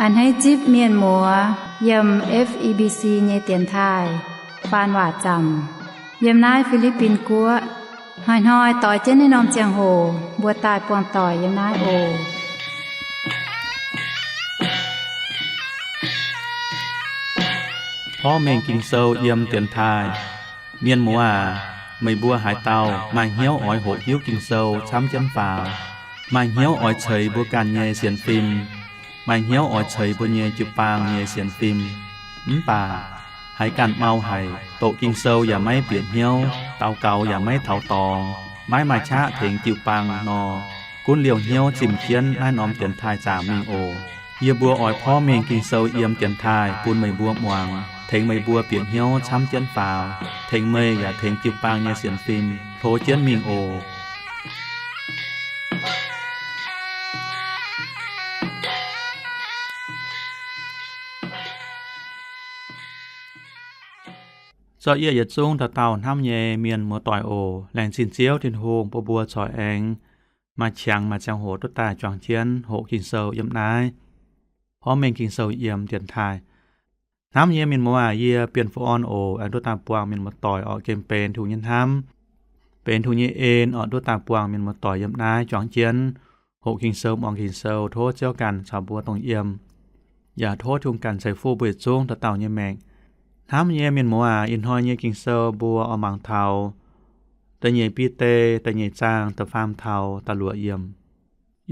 A'hneiv zipv mienh muoz yiem F E B C nyei dienx taaih faan waac zaamc yiem naaiv Fi^li^bin Guoqv. Hnoi-hnoi doix jienv naaiv norm ziangh hoc mbuo daaih buangh doic yiem naaiv oc. Porv mengh Ging-Sou yiem dienx taaih. Mienh muoz aac, meih mbuo haaix dauh maaih hnyouv oix hoqc hiuv Ging-Sou camv jienv faaux, maaih hnyouv oix ceix mbuo ganh nyei sienx fim, maaih hnyouv oix ceix mbuo nyei jiu-baang nyei sienx fim, mv baac haiz ganh mau haic, doqc Ging-Sou yaac maiv bieqc hnyouv, daux gaux yaac maiv taux dorngx, maiv maaih qaqv tengx jiu-baang nor, gunv liouh hnyouv zimh jienv naaiv norm dienx taaih zaamc mingh oc. Yie mbuo oix porv mengh Ging-Sou yiem dienx taaih bun meih mbuo muangx, tengx meih mbuo bieqc hnyouv camv jienv faaux, tengx meih yaac tengx jiu-baang nyei sienx fim hlo jienv mingh oc. Zorqv yie yietc zungv dauh dauh hnamv nyei mienh muoz-doic oc. Laengz zingh Ziouv Tin-Hungh bun mbuo corc aengx maaih qangx maaih ziangh hoc duqv daaih juangc jienv hoqc Ging-Sou yiem naaiv porv mengh Ging-Sou yiem dienx taaih. Hnamv nyei mienh muoz aac, yie Bienh Fu Orn oc. Aengx duqv daaih buangh mienh muoz-doic orqc, gengh benx Tin-Hungh nyei hnamv, benx Tin-Hungh nyei en orqc, duqv daaih buangh mienh muoz-doic yiem naaiv juangc jienv hoqc Ging-Sou, muangx Ging-Sou. Tov Ziouv ganh caux mbuo dongh yiem, yaac tov Tin-Hungh ganh ceix fuqv mbuo yietc zungv dauh dauh nyei maengc. Hnamv nyei mienh muoz aac, ih hnoi nyei Ging-Sou mbuo oix mangc taux da'nyeic Bide da'nyeic zaang da'faam taux da'luoqc yiemc.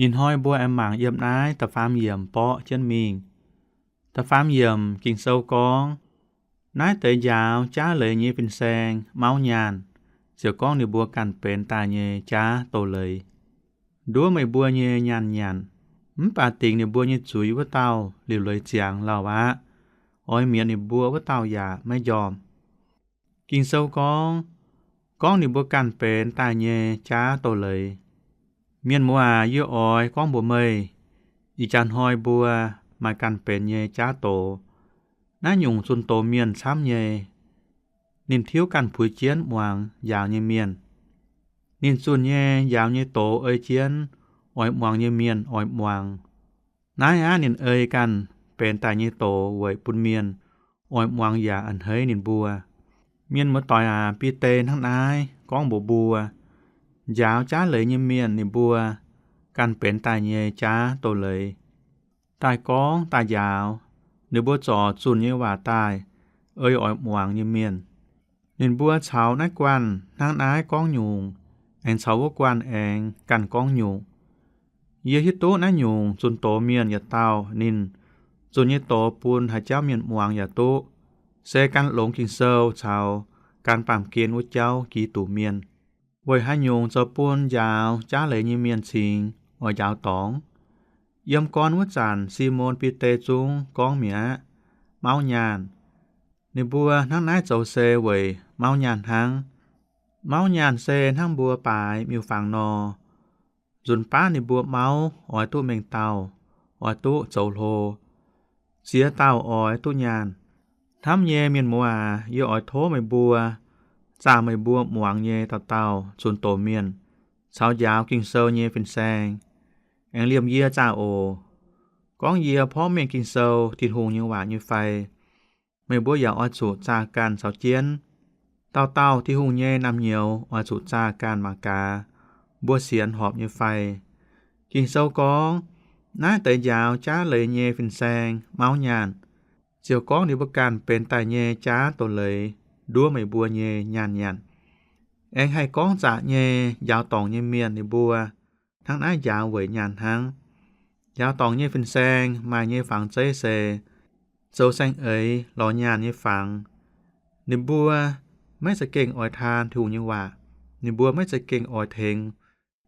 Ih hnoi mbuo aengx mangc yiem naaiv da'faam yiemc borqv jienv mingh. Da'faam yiemc Ging-Sou gorngv, naaiv deix njaaux jaav leiz nyei fin-saeng mauv nyaanh, ziouc gorngv ninh mbuo ganh benx daaih nyei jaav doz-leiz, nduov meih mbuo nyei nyaanh nyanc, mv baac dingc ninh mbuo nyei zuiz wuov dauh liuc leiz ziangx lauh aqv. Oix mietc ninh mbuo wuov dauh yaac maiv njormh. Ging-Sou gorngv, gorngv ninh mbuo ganh benx daaih nyei jaav doz-leiz. Mienh muoz aac, yie oix gorngv mbuox meih, ih jaax hnoi mbuo maaih ganh benx nyei jaav doz. Naaiv nyungc zunh doz mienh camv nyei. Ninh tiuv ganh puix jienv muangx njaaux nyei mienh. Ninh zunh nyei njaaux nyei doz ei jienv oix muangx nyei mienh oix muangx. Naaiv aqv, ninh ei ganh benx daaih nyei doz weic bun mienh oix muangx yaac a'hneiv ninh mbuo. Mienh muoz-doic aac, Bide hnangv naaiv gorngv mbuox mbuo, njaaux jaav leiz nyei mienh ninh mbuo ganh benx daaih nyei jaav doz-leiz. Daaih gorngv daaih njaaux, ninh mbuo zorc zunh nyei waac daaih ei oix muangx nyei mienh. Ninh mbuo caux naaiv guanh hnangv naaiv gorngv nyungc, aengx caux wuov guanh aengx ganh gorngv nyungc. Yie hiuv duqv naaiv nyungc zunh doz mienh yietc dauh ninh zunh nyei doz bun haaix jauv mienh muangx yaac duqv, se gan longx Ging-Sou caux gan baamh gen wuov jauv Giduc Mienh. Weic haaix nyungc zoux bun njaaux jaav leiz nyei mienh cingx oix njaaux dorngx? Yiem gorn wuov zanc Simon Bide zungv gorngv mi'aqv, mauv nyaanh. Ninh mbuo hnangv naaiv zoux se weic mauv nyaanh hnangv. Mauv nyaanh se hnangv mbuo baaix miuc-fangx nor, nzunc baav ninh mbuo mauv oix duqv mengh dauh, oix duqv zoux hlo, ziex dauh oix duqv nyaanh. Hnamv nyei mienh muoz aac, yie oix tov meih mbuo, zaah meih mbuo muangx nyei dauh dauh zunh doz mienh caux njaaux Ging-Sou nyei fin-saeng. Aengx liemh yie zaah oc. Gorngv yie porv mengh Ging-Sou, Tin-Hungh nyei waac nyei fai, meih mbuo yaac oix zuqc zaah ganh caux jienv. Dauh dauh Tin-Hungh nyei naamh nyouz oix zuqc zaah ganh mangc gaax mbuo sienx horpc nyei fai. Ging-Sou gorngv, naaiv deix njaaux jaav leiz nyei fin-saeng mauv nyaanh, ziouc gorngv ninh mbuo ganh benx daaih nyei jaav doz-leiz nduov meih mbuo nyei nyaanh nyanc. Aengx haih gorngv zaqc nyei, njaaux dorngc nyei mienh ninh mbuo hnangv naaiv njaaux weic nyaanh hnangv. Njaaux dorngc nyei fin-saeng maaih nyei fangx zeiv se zoux saeng-eix lorz nyaanh nyei fangx. Ninh mbuo maiv za'gengh oix taan Tin-Hungh nyei waac. Ninh mbuo maiv za'gengh oix tengx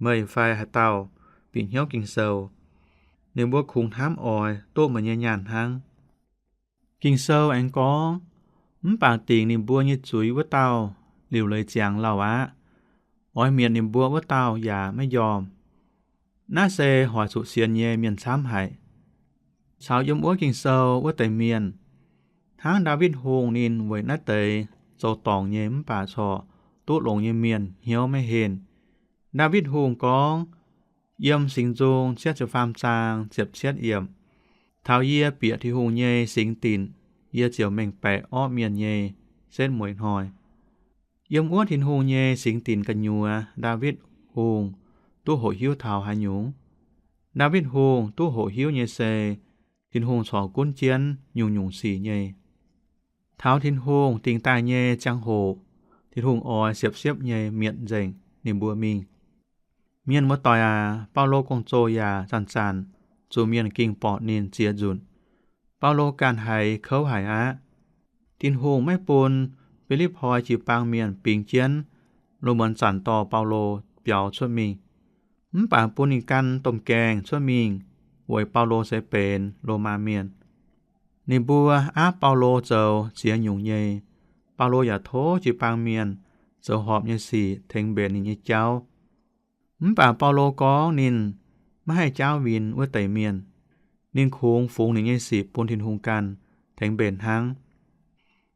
meih fai haaix dauh bieqc hnyouv Ging-Sou. Ninh mbuo kungx hnamv oix duqv meih nyei nyaanh hnangv. Ging-Sou aengx gorngv, mv baac dingc ninh mbuo nyei zuiz wuov dauh liuc leiz ziangx lauh aqv. Oix mietc ninh mbuo wuov dauh yaac maiv njormh. Naaiv se hoic zuqc sienx nyei mienh camv haic. Caux yiem wuov Ging-Sou wuov deix mienh, hnangv Ndaawitv Hungh ninh weic naaiv deix zoux dorngc nyei mv baac corc duqv longx nyei mienh hnyouv maiv henh. Ndaawitv Hungh gorngv, yiem Singx Nzung cietv ziepc faam zaang ziepc cietv yiemc, Taux yie bieqc Tin-Hungh nyei singx dinc, yie ziouc mengh baeqc orqv mienh nyei setv mueiz hnoi. Yiem wuov Tin-Hungh nyei singx dinc gu'nyuoz Ndaawitv Hungh duqv hoqc hiuv taux haaix nyungc? Ndaawitv Hungh duqv hoqc hiuv nyei se Tin-Hungh corc gunv jienv nyungc-nyungc sic nyei. Taux Tin-Hungh dingh daaih nyei ziangh hoc, Tin-Hungh oix siepv-siepv nyei mietc nzengc ninh mbuo mingh. Mienh muoz-doic aac, Baulo gong-zoh yaac zanc-zanc zuqc mienh ging borqc ninh ziex nzunc. Baulo ganh haiz kouv haic aqv. Tin-Hungh maiv bun Fi^lipv^poi jiu-baang mienh bingx jienv lungh muonz zanc dorh Baulo biaux cuotv mingh, mv baac bun ninh gan domh gaengh cuotv mingh weic Baulo se benx Lomaa mienh. Ninh mbuo aapv Baulo zoux ziex nyungc nyei. Baulo yaac tov jiu-baang mienh zoux horpc nyei sic tengx mbenc ninh nyei jauv. Mv baac Baulo gorngv ninh maiv haih jaauv win wuov deix mienh. Ninh kungx fungx ninh nyei sic bun Tin-Hungh ganh tengx mbenc hnangv.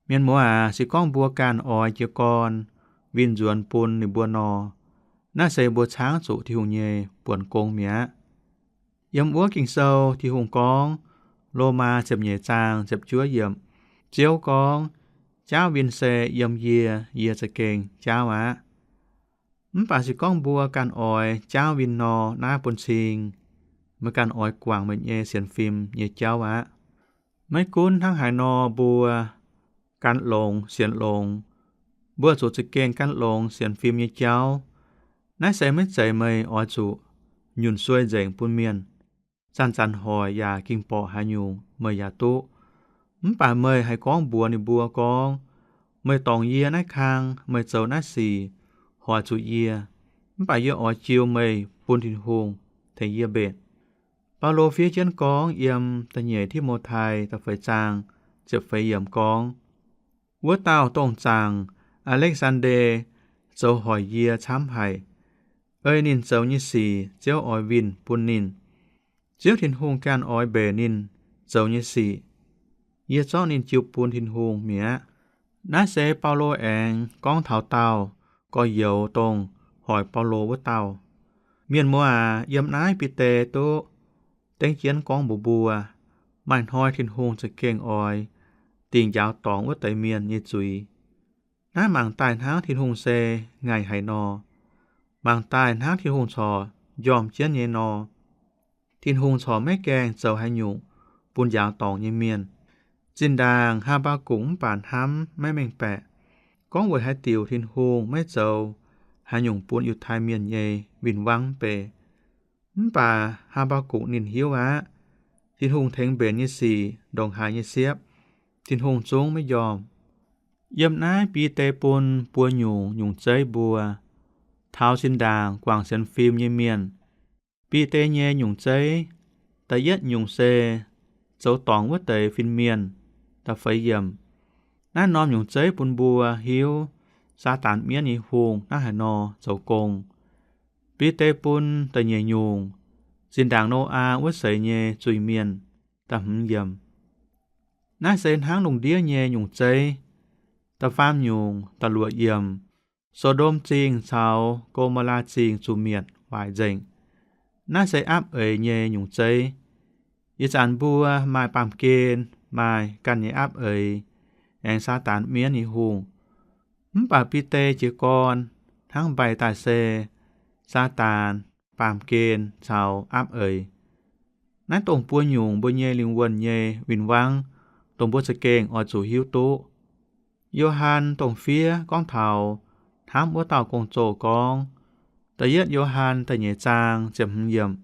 Mienh muoz aac, se gorngv mbuo ganh oix jiez gorn winh nzuonx bun ninh mbuo nor, naaiv se mbuo caangv zuqc Tin-Hungh nyei buonc gong mi'aqv. Yiem wuov Ging-Sou Tin-Hungh gorngv, Lomaa ziepc nyeic zaang ziepc juov yiemc, Ziouv gorngv, jaauv win se yiem yie, yie za'gengh jaauv aqv. Mv baac se gorngv mbuo ganh oix jaauv win nor, naaiv bun cing meih ganh oix guangc meih nyei sienx fim nyei jauv aqv. Maiv gunv hnangv haaix nor mbuo gan longx sienx longx, mbuo zuqc za'gengh gan longx sienx fim nyei jauv. Naaiv se maiv zeiz meih oix zuqc nyunc suei nzengc bun mienh, zanc-zanc hoic yaac ging borqc haaix nyungc meih yaac duqv. Mv baac meih haih gorngv mbuox ninh mbuo gorngv, meih dorngc yie naaiv kang, meih zoux naaiv sic hoic zuqc yie, mv baac yie oix jiu meih bun Tin-Hungh tengx yie mbenc. Baulo fiev jienv gorngv yiem da'nyeic Ti^mo^tai da'feix zaang ziepc feix yiemc gorngv, wuov dauh dongh zaangc Aa^lekv^saan^nde zoux hoic yie camv haic. Ei ninh zoux nyei sic Ziouv oix winh bun ninh. Ziouv Tin-Hungh ganh oix mbenc ninh zoux nyei sic. Yie zorqv ninh jiu bun Tin-Hungh mi'aqv. Naaiv se Baulo aengx gorngv taux dauh gorx-youz dongh hoic Baulo wuov dauh. Mienh muoz aac, yiem naaiv Bide duqv dengv jienv gorngv mbuox mbuo, maaih hnoi Tin-Hungh za'gengh oix dingc njaaux dorngx wuov deix mienh nyei zuiz. Naaiv mangc daaih hnangv Tin-Hungh se ngaih haic nor. Mangc daaih hnangv Tin-Hungh corc njormh jienv nyei nor. Tin-Hungh corc maiv gaengh zoux haaix nyungc bun njaaux dorngc nyei mienh. Zinh ndaangc Haa^mbaa^gukc mv baac hnamv maiv mengh baeqc, gorngv weic haaix diuc Tin-Hungh maiv zoux haaix nyungc bun Yiutai Mienh nyei win-wangv mv bei. Mv baac Haa^mbaa^gukc ninh hiuv aqv, Tin-Hungh tengx mbenc nyei sic ndongc haaix nyei siepv, Tin-Hungh zungv maiv njormh. Yiem naaiv Bide bun buo nyungc nyungc zeiv mbuo taux zinh ndaangc guangc sienx fim nyei mienh. Bide nyei nyungc zeiv, da'yietv nyungc se zoux dorngc wuov deix fin-mienh, da'feix yiemc. Naaiv norm nyungc zeiv bun mbuo hiuv Saadaan mienv nyei hungh hnangv haaix nor zoux gong. Bide bun da'nyeic nyungc, zinh ndaangc Noyaa wuov seix nyei zuiz-mienh, da'hmz yiemc. Naaiv se hnangv lungh ndiev nyei nyungc zeiv. Da'faam nyungc, da'luoqc yiemc, So^ndom Zingh caux Go^mo^laa Zingh zuqc mietc waaic nzengc. Naaiv se apv eix nyei nyungc zeiv. Ih zanc mbuo maaih baamh gen, maaih ganh nyei apv eix, aengx Saadaan mienv nyei hungh. Mv baac Bide jiez gorn hnangv mbaih daaih se Saadaan, baamh gen caux apv eix. Naaiv dongh buo nyungc mbuo nyei lingh wuonh nyei win-wangv, dongh mbuo za'gengh oix zuqc hiuv duqv. Yo^han dongh fiev gorngv taux hnamv wuov dauh gong-zoh gorngv, da'yietv Yo^han da'nyeic zaang ziepc hmz yiemc,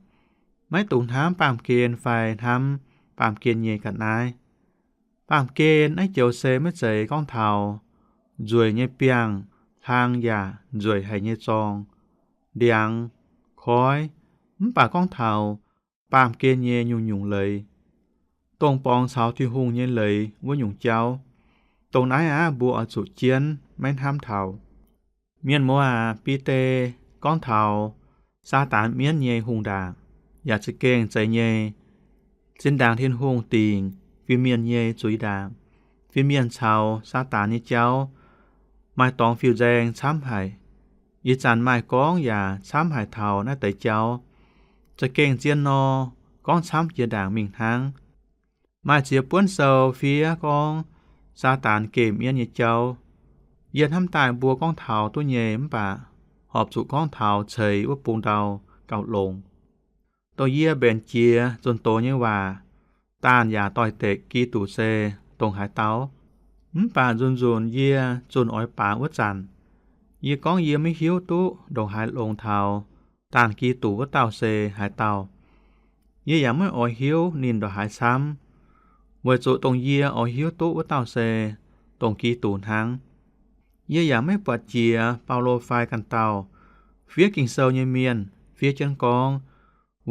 maiv dungx hnamv baamh gen fai hnamv baamh gen nyei ga'naaiv. Baamh gen naaiv joux se maiv zeiz gorngv taux nzueic nyei biangh hlang yaac nzueic haic nyei zorng, ndiangx, koiv, mv baac gorngv taux baamh gen nyei nyungc-nyungc leiz, dongh borngz caux Tin-Hungh nyei leiz wuov nyungc jauv. Dongh naaiv aqv, mbuo oix zuqc jienv maiv hnamv taux. Mienh muoz aac, Bide gorngv taux Saadaan mienv nyei hungh ndaangc yaac za'gengh zeiz nyei. Zinh ndaangc Tin-Hungh dingc fin-mienh nyei zuiz ndaangc, fin-mienh caux Saadaan nyei jauv maaih dorngx fiuv-nzaeng camv haic. Ih zanc maaih gorngv yaac camv haic taux naaiv deix jauv. Za'gengh zien nor, gorngv camv jiex ndaangc mingh hnangv. Maaih ziex buonv sou fiev gorngv Saadaan gemh mienv nyei jauv. Yie hnamv daaih mbuo gorngv taux duqv nyei mv baac horpc zuqc gorngv taux ceix wuov bung ndau gauh longx. Dongh yie mbenc jiex zunh doz nyei waac, daanh yaac doix-dekc Giduc se dongh haaix dauh? Mv baac nzunc nzunc yie zunh oix baax wuov zanc, yie gorngv yie maiv hiuv duqv ndongc haaix longx taux daanh Giduc wuov dauh se haaix dauh. Yie yaac maiv oix hiuv ninh ndongc haaix camv, weic zuqc dongh yie oix hiuv duqv wuov dauh se dongh Giduc hnangv. Yie yaac maiv buatc jiex Baulo fai ganh dauh fiev Ging-Sou nyei mienh fiev jienv gorngv,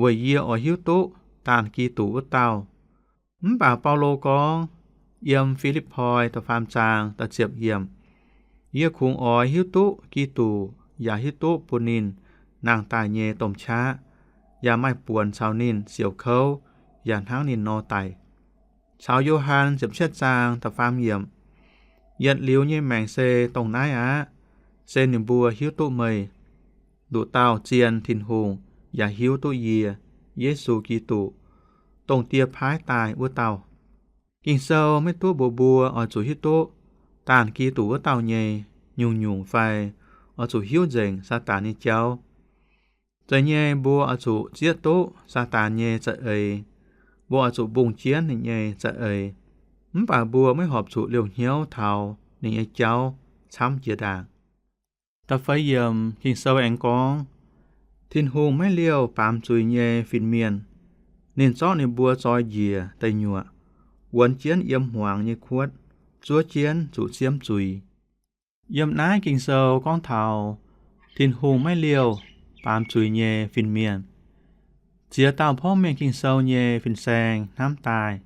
weic yie oix hiuv duqv daanh Giduc wuov dauh. Mv baac Baulo gorngv yiem Fi^lipv^poi da'faam zaang da'ziepc yiemc, yie kungx oix hiuv duqv Giduc yaac hiuv duqv bun ninh nangh daaih nyei domh qaqv, yaac maaih buonc caux ninh siouc kouv yaac hnangv ninh nor daic. Caux Yo^han ziepc cietv zaang da'faam yiemc, yietc liuz nyei maengc se dongh naaiv aqv, se ninh mbuo hiuv duqv meih, nduqc dauh zien Tin-Hungh, yaac hiuv duqv yie, Yesu Giduc, dongh Die paaiv daaih wuov dauh. Ging-Sou maiv duqv mbuox mbuo oix zuqc hiuv duqv daanh Giduc wuov dauh nyei nyungc-nyungc fai oix zuqc hiuv nzengc Saadaan nyei jauv. Zeiz nyei mbuo oix zuqc zieqv duqv Saadaan nyei za'eix. Mbuo oix zuqc mbungh jienv ninh nyei za'eix, mv baac mbuo maiv horpc zuqc liouh hnyouv taux ninh nyei jauv camv jiex ndaangc. Da'feix yiemc Ging-Sou aengx gorngv, Tin-Hungh maiv liouh baamz zuiz nyei fin-mienh. Ninh zorqv ninh mbuo zoi njiec deic nyuoqc, wuonx jienv yiem hmuangx nyei kuotv, zuov jienv zuqc siemv zuiz. Yiem naaiv Ging-Sou gorngv taux Tin-Hungh maiv liouh baamz zuiz nyei fin-mienh. Ziex dauh porv mengh Ging-Sou nyei fin-saeng hnamv daaih,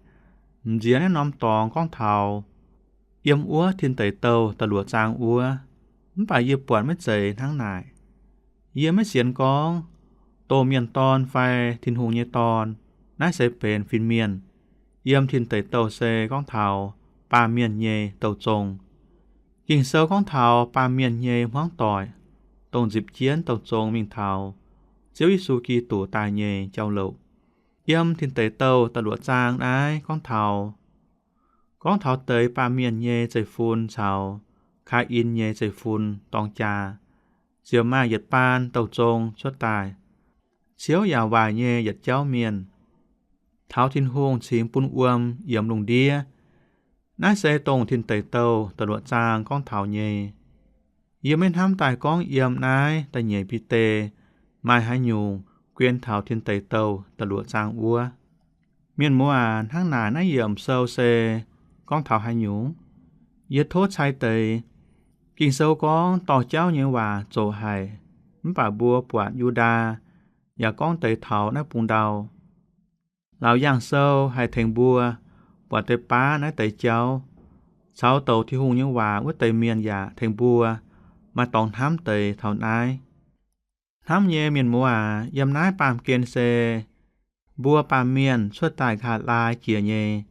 m'nziex naaiv norm dorngx gorngv taux yiem wuov tin deic douh da'luoqc zaang wuov, mv baac yie buatc maiv zeiz hnangv naaic. Yie maiv sienx gorngv doh mienh dorn fai Tin-Hungh nyei Dorn, naaiv se benx fin-mienh. Yiem tin deic douh se gorngv taux baamh mienh nyei douh zong. Ging-Sou gorngv taux baamh mienh nyei hmuangv doic, dongh nzipc jienv douh zong mingh taux Ziouv Yesu Giduc daaih nyei jauv-louc. Yiem tin deic douh da'luoqc zaang naaiv gorngv taux, gorngv taux deix baamh mienh nyei zeiv-fun caux Kaa^in nyei zeiv-fun dorng jaa, ziouc maaih yietc baan douh zong cuotv daaih. Ciouv yaac waaic nyei yietc jauv mienh, taux Tin-Hungh cingx bun wuom yiemx lungh ndiev. Naaiv se dongh tin deic douh da'luoqc zaang gorngv taux nyei. Yie maiv hnamv daaih gorngv yiem naaiv da'nyeic Bide maaih haaix nyungc guen taux tin deic douh da'luoqc zaang wuov. Mienh muoz aac, hnangv naaic naaiv yiemc sou se gorngv taux haaix nyungc? Yie tov cai deix. Ging-Sou gorngv dorh jauv nyei waac zoqc haic, mv baac mbuo buatc Yu^ndaa yaac gorngv deix taux naaiv bung ndau. Laauc Yaangh Sou haih tengx mbuo buatc deix baav naaiv deix jauv, caux douc Tin-Hungh nyei waac wuov deix mienh yaac tengx mbuo maaih dorngx hnamv deix taux naaiv. Hnamv nyei mienh muoz aac, yiem naaiv baamh gen se mbuo baamh mienh cuotv daaih nqa'haav laai jiex nyei.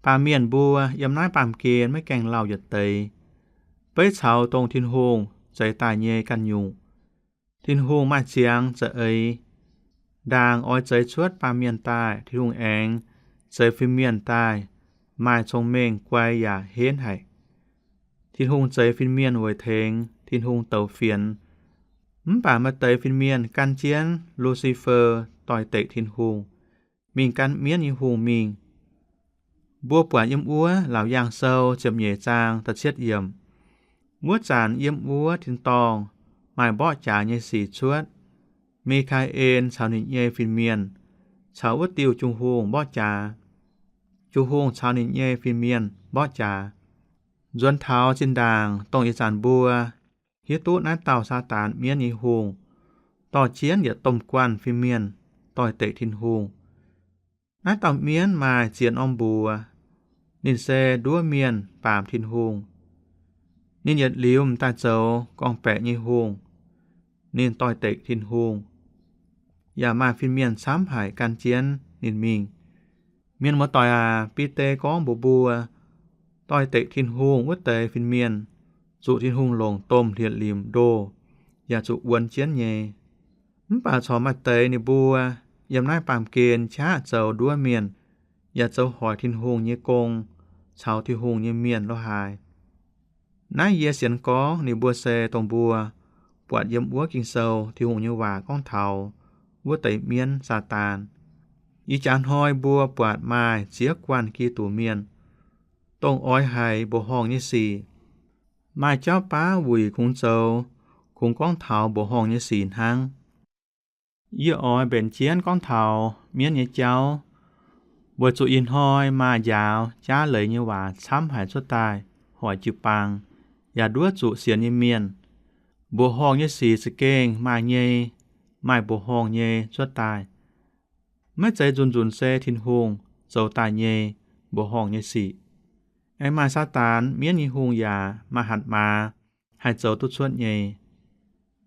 Baamh mienh mbuo yiem naaiv baamh gen maiv gaengh lauh yietc deix, beiv caux dongh Tin-Hungh zeix daaih nyei ganh nyungc. Tin-Hungh maaih ziangx za'eix. Ndaangc oix zeix cuotv baamh mienh daaih, Tin-Hungh aengx zeix fin-mienh daaih maaih cong-mengh guai yaac henv haic. Tin-Hungh zeix fin-mienh weic tengx Tin-Hungh douz fienx. Mv baac maaih deix fin-mienh gan jienv Lu^si^fe doix-dekc Tin-Hungh, mingh gan mienv nyei hungh mingh. Mbuo buatc yiem wuov Laauc Yaangh Sou ziepc nyeic zaang da'cietv yiemc. Wuov zanc yiem wuov tin-dorngh maaih mborqv jaax nyei sic cuotv. Mi^kaa^en caux ninh nyei fin-mienh caux wuov diuh Jung-Hungh mborqv jaax. Jung-Hungh caux ninh nyei fin-mienh mborqv jaax. Nzuonx taux zinh ndaangc dongh ih zanc mbuo hiuv duqv naaiv dauh Saadaan mienv nyei hungh dorh jienv yietc domh guanh fin-mienh doix-dekc Tin-Hungh. Naaiv dauh mienv maaih ziex norm mbuox. Ninh se nduov mienh baamz Tin-Hungh. Ninh yietc liuz m'daaih zoux gorngv-baeqc nyei hungh. Ninh doix-dekc Tin-Hungh, yaac maaih fin-mienh camv haic gan jienv ninh mingh. Mienh muoz-doic aac, Bide gorngv mbuox mbuo, doix-dekc Tin-Hungh wuov deix fin-mienh zuqc Tin-Hungh longc domh hlieqv-limc ndoh, yaac zuqc wuonx jienv nyei. Mv baac corc maaih deix ninh mbuo yiem naaiv baamh gen qaqv zoux nduov mienh, yaac zoux hoic Tin-Hungh nyei gong caux Tin-Hungh nyei mienh lo haaix. Naaiv yie sienx gorngv ninh mbuo se dongh mbuo buatc yiem wuov Ging-Sou Tin-Hungh nyei waac gorngv taux wuov deix mienv, Saadaan. Ih jaax hnoi mbuo buatc maaih ziex guanh Giduc mienh, dongh oix haiz mbuoqc horngh nyei sic, maaih jauv baav wuic kungx zoux, kungx gorngv taux mbuoqc horngh nyei sic hnangv. Yie oix mbenc jienv gorngv taux mienv nyei jauv, weic zuqc ih hnoi maaih njaaux jaav leiz nyei waac camv haic cuotv daaih hoic jiu-baang, yaac nduov zuqc sienx nyei mienh. Mbuoqc horngh nyei sic za'gengh maaih nyei, maaih mbuoqc horngh nyei cuotv daaih. Maiv zeiz nzunc-nzunc se Tin-Hungh zoux daaih nyei mbuoqc horngh nyei sic. Aengx maaih Saadaan mienv nyei hungh yaac maaih hatc maaz haih zoux duqv cuotv nyei.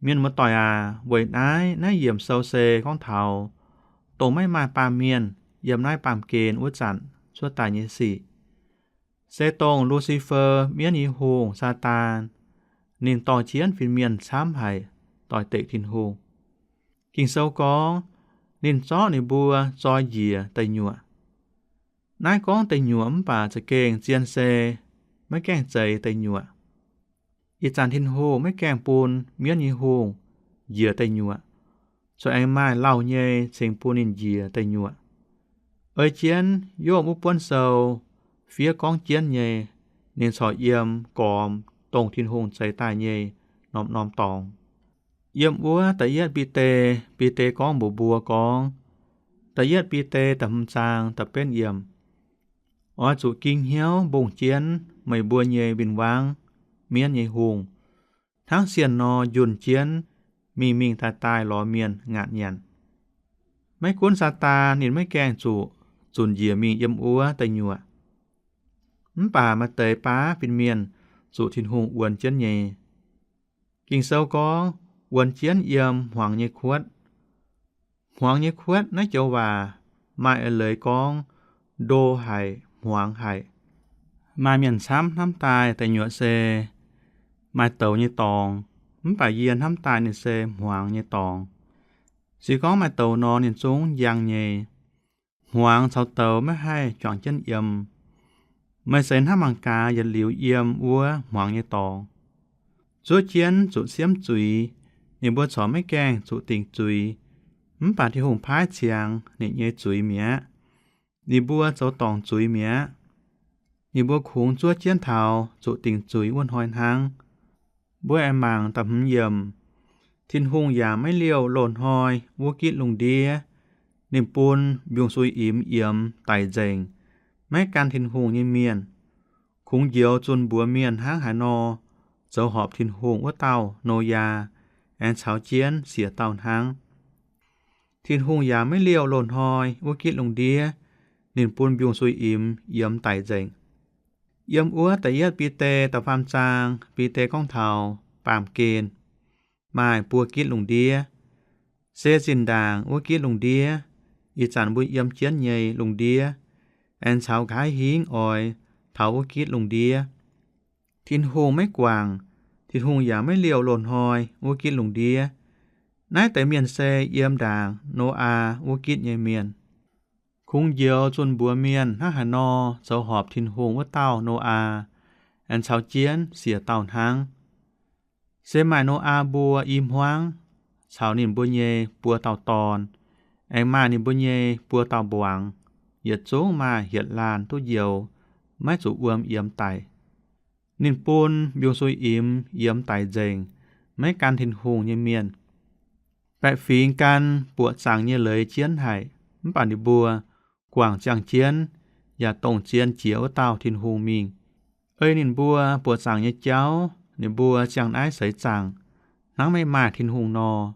Mienh muoz-doic aac, weic naaiv, naaiv yiemc sou se gorngv taux dongh maiv maaih baamh mienh yiem naaiv baamh gen wuov zanc cuotv daaih nyei sic. Se dongh Lucifer mienv nyei hungh, Saadaan, ninh dorh jienv fin-mienh camv haic doix-dekc Tin-Hungh. Ging-Sou gorngv, ninh zorqv ninh mbuo zoi njiec deic nyuoqc. Naaiv gorngv deic nyuoqc mv baac za'gengh zien se maiv gaengh zeix deic nyuoqc. Ih zanc Tin-Hungh maiv gaengh bun mienv nyei hungh njiec deic nyuoqc, corc aengx maaih lauh nyei cingx bun ninh njiec deic nyuoqc. Ei jienv Yopv wuov buonv sou fiev gorngv jienv nyei, ninh corc yiem gormx dongh Tin-Hungh zeix daaih nyei norm-norm dorngx. Yiem wuov da'yietv Bide, Bide gorngv mbuox mbuo gorngv, da'yietv Bide da'hmz zaang da'betv yiemc, oix zuqc ging hnyouv mbungh jienv meih mbuo nyei win-wangv, mienv nyei hungh, hnangv sienh nor njunh jienv mingh mingh daaih daaih lorz mienh ngaatc nyanc. Maiv gunv Saadaan ninh maiv gaengh zuqc zunc njiec mingh yiem wuov deic nyuoqc, mv baac maaih deix baav fin-mienh zuqc Tin-Hungh wuonx jienv nyei. Ging-Sou gorngv, wuonx jienv yiem hmuangx nyei kuotv. Hmuangx nyei kuotv naaiv joux waac maaih eix leiz gorngv ndo haic, hmuangx haic. Maaih mienh camv hnamv daaih deic nyuoqc se maaih douz nyei dorngx, mv baac yie hnamv daaih ninh se hmuangx nyei dorngx. Se gorngv maaih douz nor, ninh zungv njang nyei. Hmuangx caux douz maiv haih juangc jienv yiem. Meih seix hnangv mangc gaax yietc liuz yiem wuov hmuangx nyei dorngx. Zuov jienv zuqc siemv zuiz, ninh mbuo corc maiv gaengh zuqc dingc zuiz, mv baac Tin-Hungh paaiv ziangx ninh nyei zuiz mi'aqv. Ninh mbuo zoux dorngc zuiz mi'aqv. Ninh mbuo kungx zuov jienv taux zuqc dingc zuiz wuov hnoi hnangv. Mbuo aengx mangc da'hmz yiemc. Tin-Hungh yaac maiv liouh loz-hnoi wuov gitv lungh ndiev. Ninh bun mbiungc-suiv-imx yiemx daic nzengc, maiv gan Tin-Hungh nyei mienh. Kungx njoux zunh mbuox mienh hnangv haaix nor zoux horpc Tin-Hungh wuov dauh Noyaa, aengx caux jienv siec dauh hnangv. Tin-Hungh yaac maiv liouh loz-hnoi wuov gitv lungh ndiev. Ninh bun mbiungc-suiv-imx yiemx daic nzengc. Yiem wuov da'yietv Bide da'faam zaang, Bide gorngv taux baamh gen maaih buo gitv lungh ndiev. Se zinh ndaangc wuov gitv lungh ndiev, ih zanc mbuo yiem jienv nyei lungh ndiev, aengx caux nqa'haav hingv oix taux wuov gitv lungh ndiev. Tin-Hungh maiv guangc, Tin-Hungh yaac maiv liouh loz-hnoi wuov gitv lungh ndiev. Naaiv deix mienh se yiem ndaangc Noyaa wuov gitv nyei mienh. Kungx njoux zunh mbuox mienh hnangv haaix nor zoux horpc Tin-Hungh wuov dauh Noyaa, aengx caux jienv siec dauh hnangv. Se maaih Noyaa mbuo i hmuangv caux ninh mbuo nyei buo dauh dorn, aengx maaih ninh mbuo nyei buo dauh mbuangz, yietc zungv maaih hietc laanh duqv njoux, maiv zuqc wuom yiemx daic. Ninh bun mbiungc-suiv-imx yiemx daic nzengc, maiv gan Tin-Hungh nyei mienh. Baeqc fingx gan buoqc zaangc nyei leiz jienv haic, mv baac ninh mbuo guangc ziangh jienv, yaac dongh zien jiex wuov dauh Tin-Hungh mingh. Ei ninh mbuo buoqc zaangc nyei jauv, ninh mbuo ziangh naaiv seix zaangc hnangv maiv maaih Tin-Hungh nor.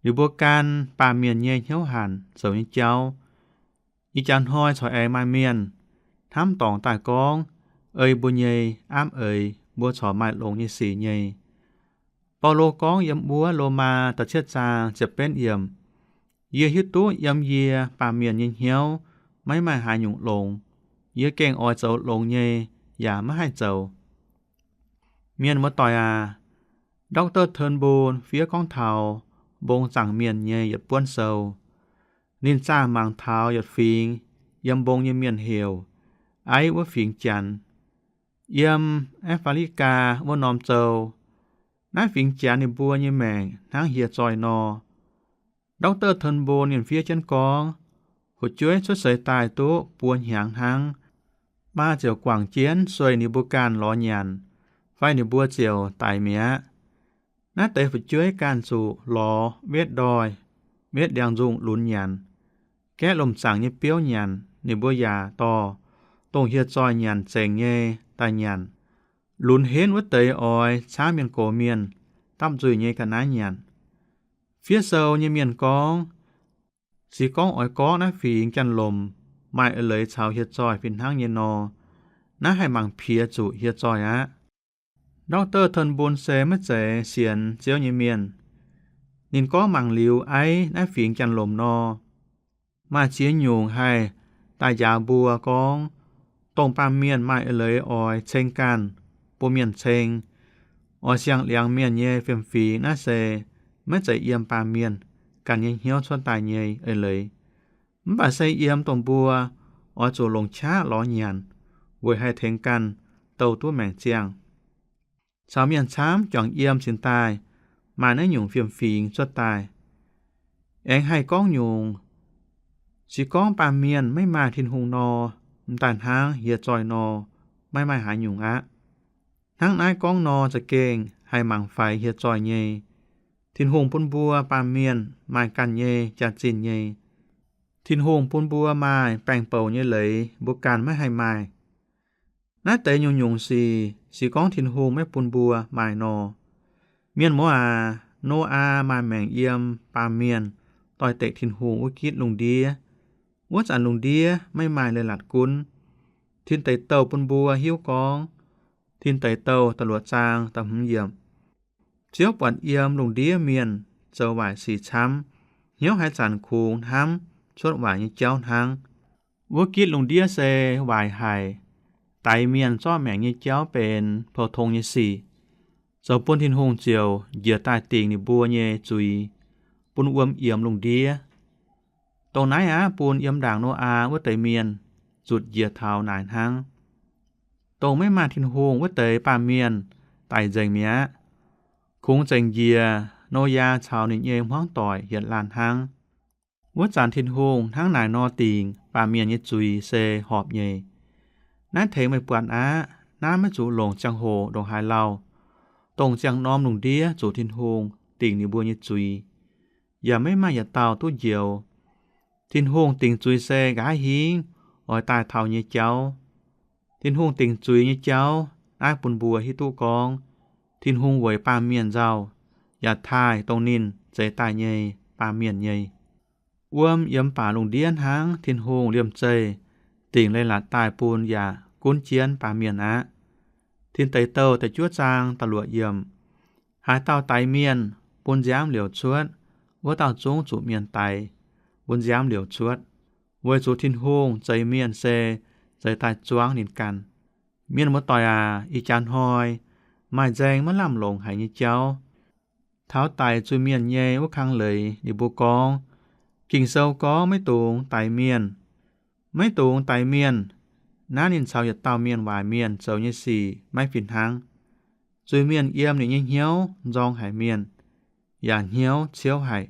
Ninh mbuo gan baamh mienh nyei hnyouv hanc zoux nyei jauv. Ih jaax hnoi corc aengx maaih mienh hnamv dorngc daaih gorngv, ei mbuo nyei, aapv eix, mbuo corc maaih longx nyei sic nyei. Baulo gorngv yiem wuov Lomaa da'cietv zaang ziepc betv yiemc, yie hiuv duqv yiem yie baamh mienh nyei hnyouv maiv maaih haaix nyungc longx. Yie gengh oix zoux longx nyei, yaac maiv haih zoux. Mienh muoz-doic aac, Doctor Turnbull fiev gorngv taux mbong zaangc mienh nyei yietc buonv sou. Ninh zaah mangc taux yietc fingx yiem mbong nyei mienh heuc Aiv wuov fingx Janx, yiem Aa^faa^li^gaa wuov norm zou. Naaiv fingx Janx ninh mbuo nyei maengc hnangv hieh zoih nor. Doctor Turnbull ninh fiev jienv gorngv, fu'jueiv cuotv seix daaih duqv buo hnyangx hnangv, maa ziouc guangc jienv sueih ninh mbuo ganh lorz nyanc, fai ninh mbuo ziouc daix mi'aqv. Naaiv deix fu'jueiv ganh zuqc lorz wetv ndoih, wetv ndiangx-nzungh lunx nyanc, gaeqv lomh zaangc nyei biouv nyanc. Ninh mbuo yaac dorh dongh hieh zoih nyanc zengc nyei daaih nyanc. Lunx henv wuov deix oix camv mienh gox mienh dapv nzuih nyei ga'naaiv nyanc. Fiev sou nyei mienh gorngv, se gorngv oix gorngv naaiv fingx Janx-lomc maaih eix leiz caux hieh zoih fih hnangv nyei nor, naaiv haih mangc piex zuqc hieh zoih aqv. Doctor Turnbull se maiv zeiz sienx Ziouv nyei mienh. Ninh gorngv mangc liuz Aiv naaiv fingx Janx-lomc nor, maaih ziex nyungc haih daaih njaaux mbuo gorngv, dongh baamh mienh maaih eix leiz oix ceng ganh, bun mienh ceng, oix siang-liangx mienh nyei fiem-fingx naaiv se maiv zeiz yiem baamh mienh ganh nyei hnyouv cuotv daaih nyei eix leiz. Mv baac se yiem dongh mbuo oix zuqc longc qaqv lorz nyanc weic haih tengx ganh douh duqv maengc ziangh. Caux mienh camv juangc yiem cingx daaih maaih naaiv nyungc fiem-fingx cuotv daaih. Aengx haih gorngv nyungc, se gorngv baamh mienh maiv maaih Tin-Hungh nor, m'daaih hnangv hieh zoih nor, maiv maaih haaix nyungc aqv. Hnangv naaiv gorngv nor za'gengh haih mangc faix hieh zoih nyei. Tin-Hungh bun mbuo baamh mienh maaih ganh nyei jaax-zinh nyei. Tin-Hungh bun mbuo maaih baeng-bouc nyei leiz mbuo ganh maiv haih maaih. Naaiv deix nyungc-nyungc sic, se gorngv Tin-Hungh maiv bun mbuo maaih nor. Mienh muoz aac, Noyaa maaih maengc yiem baamh mienh doix-dekc Tin-Hungh wuov gitv lungh ndiev. Wuov zanc lungh ndiev maiv maaih leiz-latc gunv. Tin Deic Douh bun mbuo hiuv gorngv, Tin Deic Douh da'luoqc zaang da'hmz yiemc, Ziouv buatc yiem lungh ndiev mienh zoux waaic sic camv, hnyouv haaix zanc kungx hnamv cuotv waaic nyei jauv hnangv. Wuov gitv lungh ndiev se waaic haic. Daix mienh zorqv maengc nyei jauv benx pou-tong nyei sic, zoux bun Tin-Hungh ziouc njiec daaih dingc ninh mbuo nyei zuiz, bun wuom yiemx lungh ndiev. Dongh naaiv aqv bun yiem ndaangc Noyaa wuov deix mienh zutc njiec taux naaic hnangv. Dongh maiv maaih Tin-Hungh wuov deix baamh mienh daic nzengc mi'aqv, kungx zengc njiec Noyaa caux ninh nyei hmuangv doic yietc laanh hnangv. Wuov zanc Tin-Hungh hnangv naaic nor dingc baamh mienh nyei zuiz se horpc nyei. Naaiv tengx meih buatc aqv, naaiv maiv zuqc longc ziangh hoc ndongc haaix lauh. Dongh ziangh norm lungh ndiev zuqc Tin-Hungh dingc ninh mbuo nyei zuiz, yaac maiv maaih yietc dauh duqv njoux. Tin-Hungh dingc zuiz se nqa'haav hingv oix daaih taux nyei jauv. Tin-Hungh dingc zuiz nyei jauv naaiv bun mbuo hiuv duqv gorngv, Tin-Hungh weic baamh mienh nzauh, yaac taaih dongh ninh zeix daaih nyei baamh mienh nyei. Wuom yiem baac lungh ndiev hnangv, Tin-Hungh liemh zeih dingc leiz-latc daaih bun yaac gunv jienv baamh mienh aqv. Tin Deic Douh da'juov zaang da'luoqc yiemc, haaix dauh daix mienh bun nziaamv liouc cuotv, wuov dauh zungv zuqc mienh daix bun nziaamv liouc cuotv, weic zuqc Tin-Hungh zeix mienh se zeix daaih zuangv ninh ganh. Mienh muoz-doic aac, ih jaax hnoi maaih nzaeng maiv lamh longc haic nyei jauv. Taux daic zuiz-mienh nyei wuov kang leiz ninh mbuo gorngv, Ging-Sou gorngv maiv dungx daix mienh. Maiv dungx daix mienh. Naaiv ninh caux yietc dauh mienh waaic mienh zoux nyei sic maiv fih hnangv. Zuiz-mienh yiem ninh nyei hnyouv nzorng haic mienh, yaac hnyouv ciouv haic.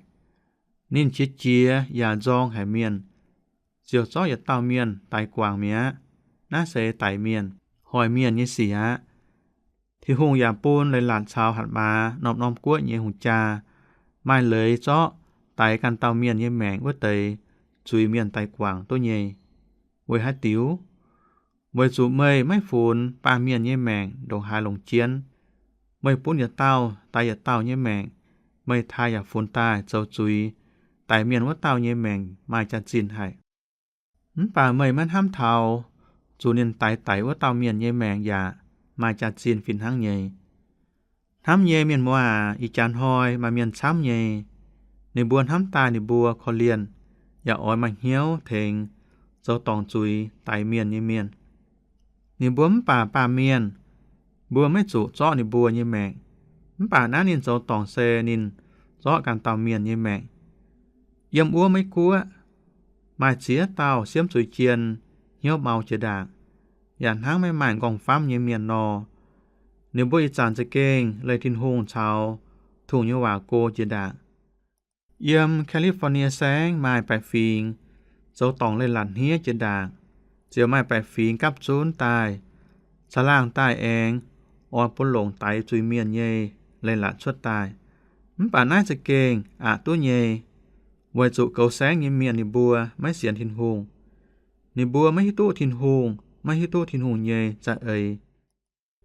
Ninh qiex jiez yaac nzorng haic mienh, ziouc zorqv yietc dauh mienh daix guangc mi'aqv. Naaiv se daix mienh, hoic mienh nyei sic aqv. Tin-Hungh yaac bun leiz-latc caux hatc maaz norm-norm guoqv nyei hungh jaa maaih leiz zorqv daix ganh dauh mienh nyei maengc wuov deix zuiz-mienh daix guangc duqv nyei. Weic haaix diuc? Weic zuqc meih maiv funx baamh mienh nyei maengc ndongc haaix longc jienv. Meih bun yietc dauh daix yietc dauh nyei maengc, meih taaih yaac funx daaih zoux zuiz, daix mienh wuov dauh nyei maengc maaih jaax-zinh haic. Mv baac meih maiv hnamv taux zuqc ninh daix daic wuov dauh mienh nyei maengc yaac maaih jaax-zinh fih hnangv nyei. Hnamv nyei mienh muoz aac, ih jaax hnoi maaih mienh camv nyei. Ninh mbuo hnamv daaih ninh mbuo korv-lienh, yaac oix maaih hnyouv tengx zoux dorngc zuiz daix mienh nyei mienh. Ninh mbuo mv baac baamh mienh, mbuo maiv zuqc zorqv ninh mbuo nyei maengc. Mv baac naaiv ninh zoux dorngc se ninh zorqv ganh dauh mienh nyei maengc. Yiem wuov Meiv Guoqv, maaih ziex dauh siemv zuiz jien hnyouv mau jiex ndaangc, yaac hnangv maiv maaih nqorngv-famv nyei mienh nor. Ninh mbuo ih zanc za'gengh leih Tin-Hungh caux Tin-Hungh nyei waac go jiex ndaangc. Yiem California Saengv maaih baeqc fingx zoux dorngc leiz-latc hniev jiex ndaangc, ziouc maaih baeqc fingx gapv zunv daaih, caangh laangh daaih aengx oix bun longc daix zuiz-mienh nyei leiz-latc cuotv daaih. Mv baac naaiv za'gengh aqc duqv nyei, weic zuqc goux saengv nyei mienh ninh mbuo maiv sienx Tin-Hungh. Ninh mbuo maiv hiuv duqv Tin-Hungh, maiv hiuv duqv Tin-Hungh nyei za'eix.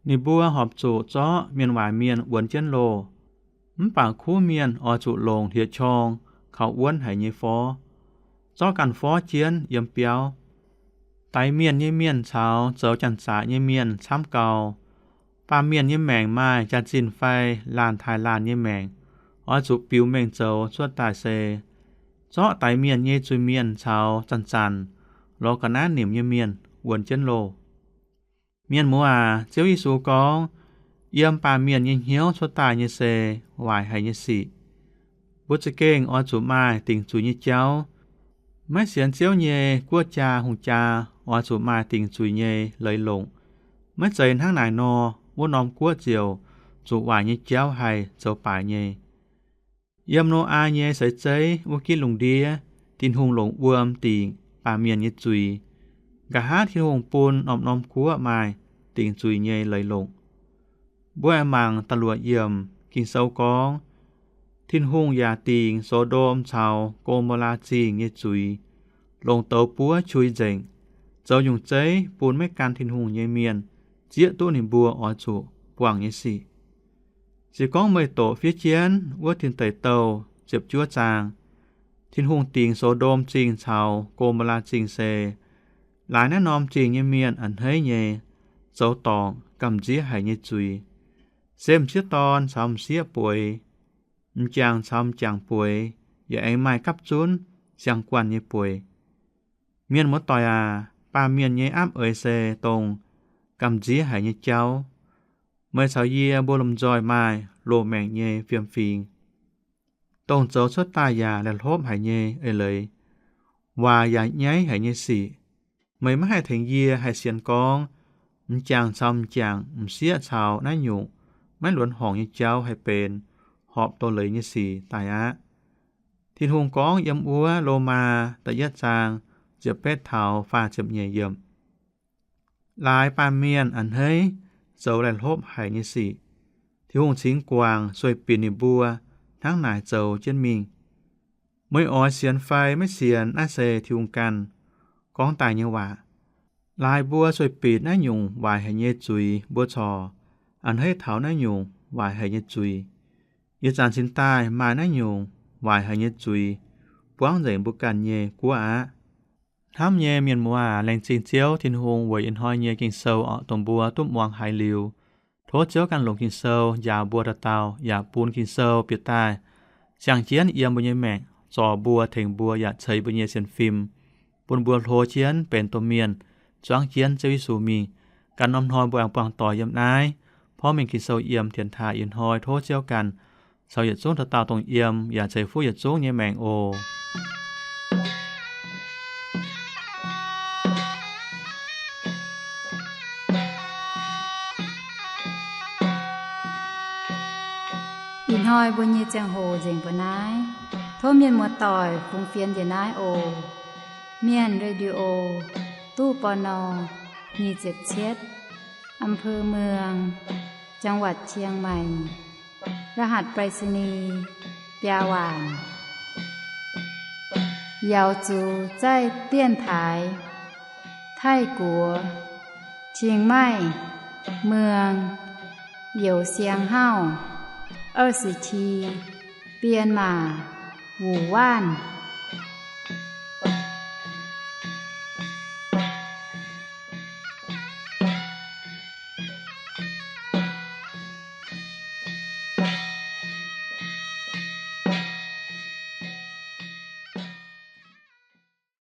Ninh mbuo horpc zuqc zorqv mienh waaic mienh wuonx jienv loh. Mv baac kuv mienh oix zuqc longc hlieqv-qorng kaux wuonv haic nyei forv, zorqv ganh forv jienv yiem biauv. Daix mienh nyei mienh caux zoux janx-zaqc nyei mienh camv gau. Baamh mienh nyei maengc maaih jaax-zinh fai laanh taaih laanh nyei maengc, oix zuqc biux mengh zoux cuotv daaih se zorqv daix mienh nyei zuiz-mienh caux zanc-zanc lorz ga'naaiv nimc nyei mienh wuonx jienv loh. Mienh muoz aac, Ziouv Yesu gorngv, yiem baamh mienh nyei hnyouv cuotv daaih nyei se waaic haic nyei sic. Mbuo za'gengh oix zuqc maaih dingc zuiz nyei jauv. Maiv sienx Ziouv nyei guoqv jaa hungh jaa oix zuqc maaih dingc zuiz nyei leiz-longc. Maiv zeiz hnangv naaic nor, wuov norm guoqv ziouc zuqc waaic nyei jauv haih zoux baaic nyei. Yiem Noyaa nyei seix zeiv wuov gitv lungh ndiev, Tin-Hungh longc wuom dingc baamh mienh nyei zuiz. Nqa'haav Tin-Hungh bun norm-norm guoqv maaih dingc zuiz nyei leiz-longc. Mbuo aengx mangc da'luoqc yiemc Ging-Sou gorngv, Tin-Hungh yaac dingc So^ndom caux Go^mo^laa Zingh nyei zuiz, longc douz buov qui nzengc, zoux nyungc zeiv bun maiv gan Tin-Hungh nyei mienh zieqv duqv ninh mbuo oix zuqc buangh nyei sic. Se gorngv meih doqc fiev jienv wuov Tin Deic Douh ziepc juov zaang, Tin-Hungh dingc So^ndom Zingh caux Go^mo^laa Zingh se laaix naaiv norm zingh nyei mienh a'hneiv nyei, zoux dorngc gamh nziev haic nyei zuiz. Se m'sieqv dorn caux m'sieqv bueix, m'jangc caux m'jangc bueix, yaac aengx maaih gapv zunv siang-guanh nyei bueix. Mienh muoz-doic aac, baamh mienh nyei apv eix se dongh gamh nziev haic nyei jauv. Meih caux yie mbuo lomh nzoih maaih loz-maengc nyei fiem-fingx, dongh zoux cuotv daaih yaac laih hlopv haic nyei eix leiz, waac yaac nyaiv haic nyei sic. Meih maiv haih tengx yie haih sienx gorngv m'jangc caux m'jangc, m'sieqv caux naaiv nyungc maiv luonx horngc nyei jauv haih benx horpc doz-leiz nyei sic daaih aqv. Tin-Hungh gorngv yiem wuov Lomaa da'yietv zaang ziepc betv taux faah ziepc nyeic yiemc, laaix baamh mienh a'hneiv zoux laih hlopv haic nyei sic, Tin-Hungh cingx guangc sueih binc ninh mbuo hnangv naaic zoux jienv mingh. Meih oix sienx fai maiv sienx, naaiv se Tin-Hungh ganh gorngv daaih nyei waac. Laaix mbuo sueih binc naaiv nyungc waaic haic nyei zuiz, mbuo corc a'hneiv taux naaiv nyungc waaic haic nyei zuiz. Ih zanc cingx daaih maaih naaiv nyungc waaic haic nyei zuiz buangv nzengc mbuo ganh nyei guoqv aqv. Hnamv nyei mienh muoz aac, laengz zingh Ziouv Tin-Hungh weic ih hnoi nyei Ging-Sou oc, dongh mbuo duqv muangx haiz liuz. Tov Ziouv ganh longc Ging-Sou njaaux mbuo dauh dauh, yaac bun Ging-Sou bieqc daaih siang-jienv yiem mbuo nyei maengc, zorc mbuo, tengx mbuo, yaac ceix mbuo nyei sienx fim, bun mbuo hlo jienv benx domh mienh, zuangv jienv Ziouv Yesu mingh. Ganh norm hnoi mbuo aengx buangh doic yiem naaiv porv mengh Ging-Sou yiem dienx taaih ih hnoi. Tov Ziouv ganh caux yietc zungv dauh dauh dongh yiem, yaac ceix fuqv yietc zungv nyei maengc oc. Ih hnoi mbuo nyei ziangh hoc nzengc mbuo naaiv. Tov mienh muoz-doic fungx fienx njiec naaiv oc. Mienh Radio, ตู้ ปณ. nyic ziepc cietv, อำเภอเมือง จังหวัดเชียงใหม่ รหัสไปรษณีย์ biaa waanc. 瑶族在电台 Taiv-Guoqv, Chiang Mai, Muang, Youz Siang Hauv, 二十七, Bienh Maac, Wuc Waanv.